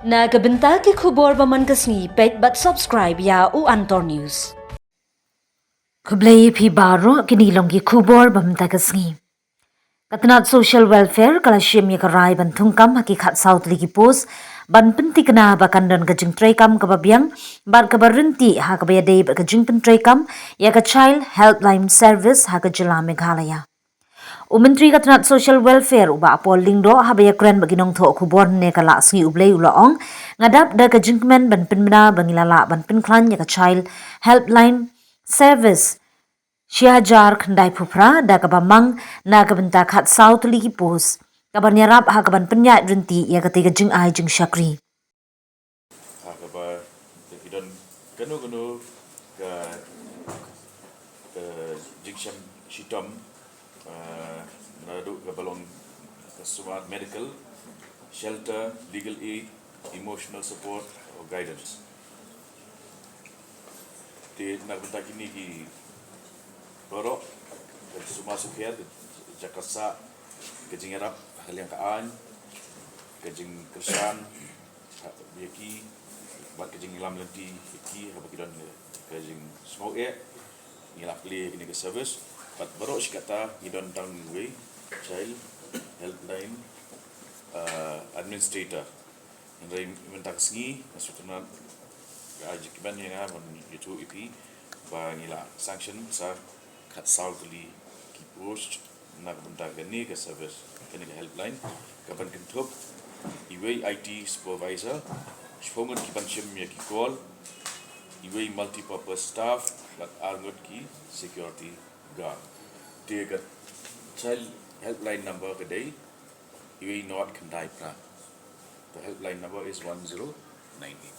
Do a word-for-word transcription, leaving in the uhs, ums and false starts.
Na ka bynta ki khubor ba man ka sngi, peit bad subscribe ïa U Antor News. Khublei ïa phi baroh, kine long ki khubor ba mynta ka sngi. Ka tnat Social Welfare ka la shim ïa ka rai ban thungkam ha ki khatsaw tylli ki post ban pynthikna ba kan don ka jingtreikam kaba biang bad kaba ryntih ha kaba ïadei bad ka jingpyntreikam ïa ka Child Helpline Service ha ka jylla Meghalaya. U Myntri ka tnat Social Welfare, u Bah Paul Lyngdoh, haba ïakren bad ki nongthoh khubor hynne ka Laiñisngi U Blei, u la ong, nga dap da ka jingkmen ban pynbna ba ngi la lah ban pynkhlaiñ ïa ka Child Helpline Service shi hajar khyndai phew phra da kaba mang na ka bynta khatsaw tylli ki post kaban ïarap ha kaban pynïaid ryntih ïa katei ka jingai jingshakri. Ha kaba te ki don kano kano ka, ka jingshem shitom, ah, naduh kaba long ka sumar medical, shelter, legal aid, emotional support or guidance. Te na ka bynta kine ki baroh, ka sumar sukher, ka jaka sah, ka jingïarap ha ka liang ka aiñ, ka jingkyrshan ïa ki bad ka jingïalam lynti ïa ki haba ki don ka jingsngew eh, ngi la plie ïa kine ki service. Bad baroh shi katta ngi don tang uwei Child Helpline, ah, Administrator. Hynrei mynta ka sngi nga sngewthuh ka ai jingkmen ïa nga ban ïathuh ïa phi ba ngi la sanction sa khatsaw tylli ki post na ka bynta kane ka service, kane ka helpline, kaban kynthup iwei I T supervisor, shiphew ngut ki ban shim ïa ki call, iwei multipurpose staff bad ar ngut ki security guard. Te ka Child Helpline number ka dei iwei nod khyndai phra. The helpline number is one zero nine eight.